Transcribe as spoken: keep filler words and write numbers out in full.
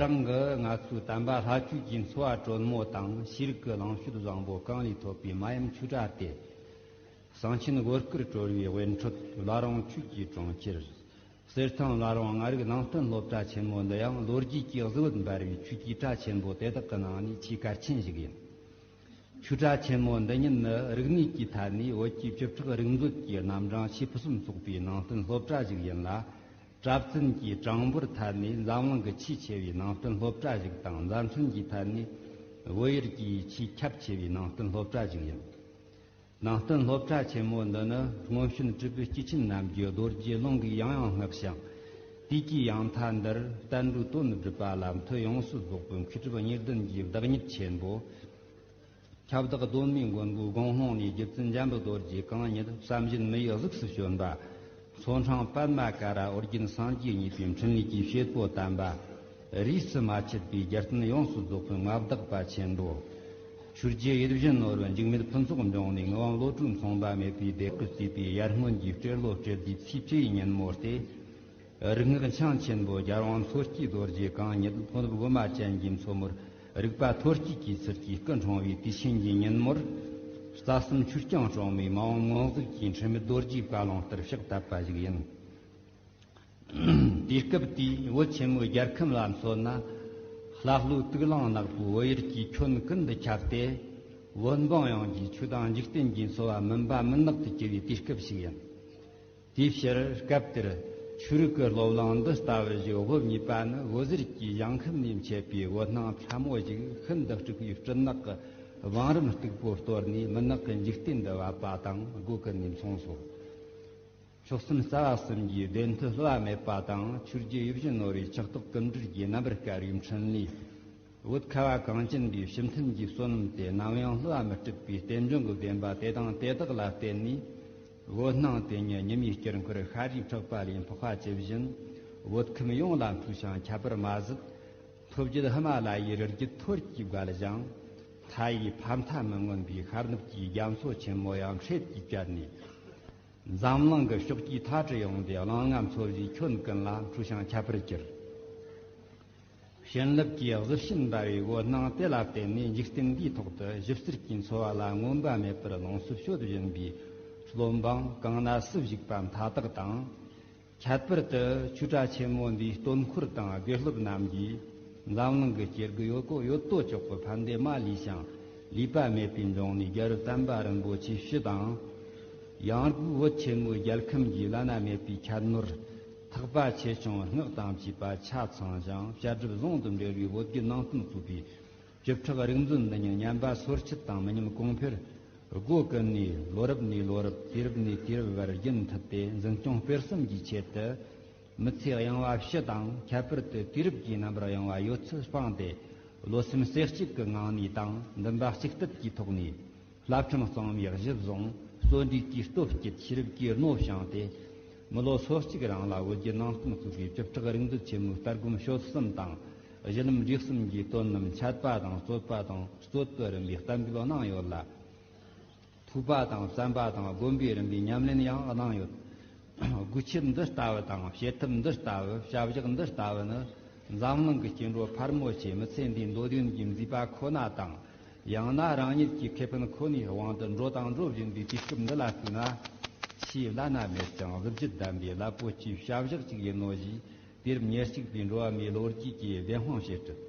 ཡང་གི་ང་ཚོའི་དམ་པ་ལྷ་ཆོས་ཀྱི་འཚོ་བ་དྲོན་མོ་དང་ཤེས་རིག་གི་ལོངས་སྤྱོད་བཟང་པོ་གང་ལས་ཐོབ་པའི་མ་ཡུམ་ཆོས་གྲྭ་སྟེ། གསང་ཆེན་སྒོར་སྐུར་གྲོལ་བའི་དབེན་ཁྲོད་བླ་རུང་ཆོས་ཀྱི་གྲོང་ཁྱེར། གསེར་ཐང་བླ་རུང་ལྔ་རིག་ནང་བསྟན་སློབ་གྲྭ་ཆེན་མོ་འདི་ཡང་ལོ་རྒྱུས་ཀྱི་གཟི་འོད་འབར་བའི་ཆོས་ཀྱི་གྲྭ་ཆེན་པོ་དེ་དག་གི་ནང་ནས་ཆེས་གལ་ཆེན་ཞིག་ཡིན། ཆོས་གྲྭ་ཆེན་མོ་འདི་ཉིད་ནི་རིག་གནས་ཀྱི་ཐད་ནས་བོད་ཀྱི་བཅུ་ཕྲག་རིག་མཛོད་ཀྱི་རྣམ་གྲངས་ཆེས་ཕུན་སུམ་ཚོགས་པའི་ནང་བསྟན་སློབ་གྲྭ་ཞིག་ཡིན་ལ། གྲྭ་བཙུན་གྱི་གྲངས་འབོར་ཐད་ནས་འཛམ་གླིང་གི་ཆེས་ཆེ་བའི་ནང་བསྟན་སློབ་གྲྭ་ཞིག་དང་། མཛའ་མཐུན་གྱི་ཐད་ནས་བོད་ཡུལ་གྱི་ཆེས་ཁྱབ་ཆེ་བའི་ནང་བསྟན་སློབ་གྲྭ་ཞིག་ཡིན། ནང་བསྟན་སློབ་གྲྭ་ཆེན་མོ་འདི་ནི་སྔོན་བྱོན་སྤྲུལ་པའི་སྐྱེས་ཆེན་རྣམས་ཀྱི་རྡོ་རྗེ་ལུང་གིས་ཡང་ཡང་བསྔགས་ཤིང་། དུས་ཀྱི་ཡང་མཐའ་འདིར་བསྟན་འགྲོའི་དོན་སྒྲུབ་པ་ལ་མཐུ་ཡོངས་སུ་རྫོགས་པའི་མཁས་གྲུབ་གཉིས་ལྡན་གྱི་བདག་ཉིད་ཆེན་པོ། ཁྱབ་བདག་གདོད་མའི་མགོན་པོའི་དགོངས་ཀློང་ནས་རྗེ་བཙུན་འཇམ་པའི་རྡོ་རྗེ་གང་ཉིད་བསམ་བཞིན་མི་ཡི་གཟུགས་སུ་བྱོན་པ། མཚོ་འཕྲང་པདྨ་ཀ་ར་ཨོ་རྒྱན་སངས་རྒྱས་གཉིས་པའི་འཕྲིན་ལས་ཀྱི་བྱེད་པོ་དམ་པ། རིས་སུ་མ་ཆད་པའི་རྒྱལ་བསྟན་ཡོངས་སུ་རྫོགས་པའི་མངའ་བདག་པ་ཆེན་པོ། ཆོས་རྗེ་ཡིད་བཞིན་ནོར་བུ་འཇིགས་མེད་ཕུན་ཚོགས་འབྱུང་གནས་ངག་དབང་བློ་གྲོས་མཚུངས་པ་མེད་པའི་སྡེ་ཁུལ་གཙོས་པའི་ཡར་སྔོན་གྱི་སྤྲེལ་ལོ་སྤྲེལ་ཟླའི་ཚེས་བཅུའི་ཉིན་མོ་སྟེ། རིག་སྔགས་འཆང་ཆེན་པོ་རྒྱལ་དབང་མཚོ་སྐྱེས་རྡོ་རྗེ་གང་ཉིད་ཕོ་ནུབ་སྒོ་མ་ཅན་གྱི་མཚོ་མོར་རིག་པ་མཐོ་སྐྱེས་ཀྱི་ཚུལ་གྱིས་སྐུ་འཁྲུངས་པའི་དུས་ཆེན་གྱི་ཉིན་མོར། རྩ་གསུམ་ཆོས་སྐྱོང་སྲུང་མའི་མ་འོངས་མངོན་གཟིགས་ཀྱི་འཕྲིན་མེད་རྡོ་རྗེའི་བཀའ་ལུང་ལྟར་ཕྱག་བཏབ་པ་ཞིག་ཡིན། དུས་སྐབས་དེའི་བོད་ཆེན་མོའི་རྒྱལ་ཁམས་ལ་མཚོན་ན། ལྷ་ཀླུ་དུག་རླངས་ནག་པོའི་བོད་ཡུལ་གྱི་ཁྱོན་ཀུན་ཏུ་ཁྱབ་སྟེ། བོད་འབངས་ཡོངས་ཀྱི་ཆོས་དང་འཇིག་རྟེན་གྱི་འཚོ་བ་མུན་པ་མུན་ནག་ཏུ་གྱུར་བའི་དུས་སྐབས་ཤིག་ཡིན། དེའི་ཕྱིར་སྐབས་དེར་ཆོས་རིག་གི་སློབ་གླིང་འདི་ལྟ་བུ་ཞིག་དབུ་བརྙེས་པ་ནི། འོད་ཟེར་གྱི་ཞིང་ཁམས་ནས་མཆེད་པའི་འོད་སྣང་ཕྲ་མོ་ཞིག་ཤིན་ཏུ་དཀྲུགས་པའི་སྤྲིན་ནག་གི་བང་རིམ་སྟུག་པོ་གཏོར་ནས། མུན་ནག་གི་འཇིག་རྟེན་འདི་བབས་པ་དང་སྒོ་ཀུན་ནས་མཚུངས་སོ། མཆོག་གསུམ་རྩ་བ་གསུམ་གྱི་བདེན་མཐུ་བསླུ་བ་མེད་པ་དང་། ཆོས་རྗེ་ཡིད་བཞིན་ནོར་བུའི་ཕྱག་རྟོགས་ཀུན་འདུལ་གྱི་རྣམ་པར་དཀར་བའི་འཕྲིན་ལས། བོད་ཁ་བ་གངས་ཅན་པའི་སྤྱི་མཐུན་གྱི་བསོད་ནམས་དེ་ནམ་ཡང་བསླུ་བ་མི་སྲིད་པའི་རྟེན་འབྱུང་གི་བདེན་པ་དེ་དང་དེ་དག་ལ་བརྟེན་ནས། འོད་སྣང་དེ་ཉིད་ཉི་མའི་དཀྱིལ་འཁོར་ཤར་རིའི་ཕྲག་པ་ལས་འཕགས་པ་ཇི་བཞིན་བོད་ཁམས་ཡོངས་ལ་འཕྲོས་ཤིང་ཁྱབ་པར་མ་ཟད། མཐོ་རྒྱུད་ཧི་མ་ལ་ཡའི་རི་རྒྱུད་ཐོར་གྱིས་བརྒལ་ཞིང་། མཐའ་ཡས་ཕ་མཐའ་མི་མངོན་པའི་ཤར་ནུབ་ཀྱི་རྒྱ་མཚོ་ཆེན་མོ་ཡང་འཕྲེད་ཀྱིས་བཅད་ནས། འཛམ་གླིང་གི་ཕྱོགས་ཀྱི་མཐའ་དྲུག་ཡོངས་ཏེ། གླིང་ལྔ་མཚོ་བཞིའི་ཁྱོན་ཀུན་ལ་འཕྲོས་ཤིང་ཁྱབ་པར་གྱུར། བྱིན་རླབས་ཀྱི་གཟི་བྱིན་འབར་བའི་འོད་སྣང་དེ་ལ་བརྟེན་ནས། འཇིག་རྟེན་འདིའི་ཐོག་ཏུ་ཞིབ་གསལ་གྱི་འཚོ་བ་ལ་མངོན་པ་མེད་པར་ལོངས་སུ་སྤྱོད་བཞིན་པའི་སློབ་འབངས་གང་ན་སུ་བཞུགས་པ་མཐའ་དག་དང་། ཁྱད་པར་དུ་ཆོས་གྲྭ་ཆེན་མོ་འདིའི་སྟོན་འཁོར་དང་དགེ་སློབ་རྣམས་ཀྱིས། འཛམ་གླིང་གི་སྐྱེ་རྒུ་ཡོད་གོ་ཡོད་དོ་ཅོག་གི་ཕན་བདེ་མ་ལུས་ཤིང་ལུས་པ་མེད་པའི་འབྱུང་གནས་རྒྱལ་བའི་བསྟན་པ་རིན་པོ་ཆེ་སྤྱི་དང་། ཡང་སྒོས་བོད་ཆེན་མོའི་རྒྱལ་ཁམས་ཀྱི་བླ་ན་མེད་པའི་ཁྱད་ནོར། ཐེག་པ་ཆེ་ཆུང་སྔགས་དང་བཅས་པ་ཆ་ཚང་ཞིང་བཤད་སྒྲུབ་ཟུང་དུ་འབྲེལ་བའི་བོད་བརྒྱུད་ནང་བསྟན་གཙོས་པའི་བཅུ་ཕྲག་རིག་མཛོད་འདི་ཉིད་ཉམས་པ་སོར་ཆུད་དང་མི་ཉམས་གོང་འཕེལ། སྒོ་ཀུན་ནས་ལོ་རབས་ནས་ལོ་རབས། དུས་རབས་ནས་དུས་རབས་བར་རྒྱུན་མཐུད་དེ་འཛིན་སྐྱོང་སྤེལ་གསུམ་གྱི་ཆེད་དུ། མི་ཚེ་གཡེང་བ་ཕྱི་དང་། ཁྱད་པར་དུ་དུས་རབས་ཀྱི་རྣམ་པར་གཡེང་བ་ཡོད་ཚད་སྤངས་ཏེ། བློ་སེམས་རྩེ་གཅིག་གི་ངང་ནས་དང་འདུན་པ་གཅིག་གཏད་ཀྱི་ཐོག་ནས། བསླབ་ཁྲིམས་གཙང་མའི་གཞི་བཟུང་། བརྩོན་འགྲུས་ཀྱི་སྟོབས་བསྐྱེད། ཤེས་རབ་ཀྱི་རྣོ་བཅངས་ཏེ། མི་ལོ་སོ་གཅིག་རིང་ལ་བོད་བརྒྱུད་ནང་བསྟན་གཙོས་པའི་བཅུ་ཕྲག་རིག་མཛོད་ཆེན་མོའི་ལྟ་སྒོམ་སྤྱོད་གསུམ་དང་། གཞི་ལམ་འབྲས་གསུམ་གྱི་དོན་རྣམས་འཆད་པ་དང་རྩོད་པ་དང་རྩོད་པའི་རིམ་པའི་གཏན་འབེབས་གནང་ཡོད་ལ། ཐོས་པ་དང་བསམ་པ་དང་སྒོམ་པའི་རིམ་པའི་ཉམས་ལེན་ཡང་གནང་ཡོད། སྒོ་ཁྱི་འདི་ལྟ་བུ་དང་། བྱེད་ཐབས་འདི་ལྟ་བུ། བྱ་བཞག་འདི་ལྟ་བུ་ནི། འཛམ་གླིང་གི་སྐྱེ་འགྲོ་ཕལ་མོ་ཆེའི་མི་ཚེ་འདིའི་འདོད་ཡོན་གྱི་མཛེས་པ་ཁོ་ན་དང་། ཡང་ན་རང་ཉིད་ཀྱི་ཁེ་ཕན་ཁོ་ནའི་དབང་དུ་འགྲོ་དང་འགྲོ་བཞིན་པའི་དུས་སྐབས་འདི་ལ་བརྩིས་ན། ཆེས་བླ་ན་མེད་ཅིང་གཟི་བརྗིད་ལྡན་པའི་རླབས་པོ་ཆེའི་བྱ་བཞག་ཅིག་ཡིན་ནོ་ཞེས། དུས་རབས་ཉེར་གཅིག་པའི་འགྲོ་བ་མིའི་ལོ་རྒྱུས་ཀྱི་བདེན་དཔང་བྱེད་སྲིད།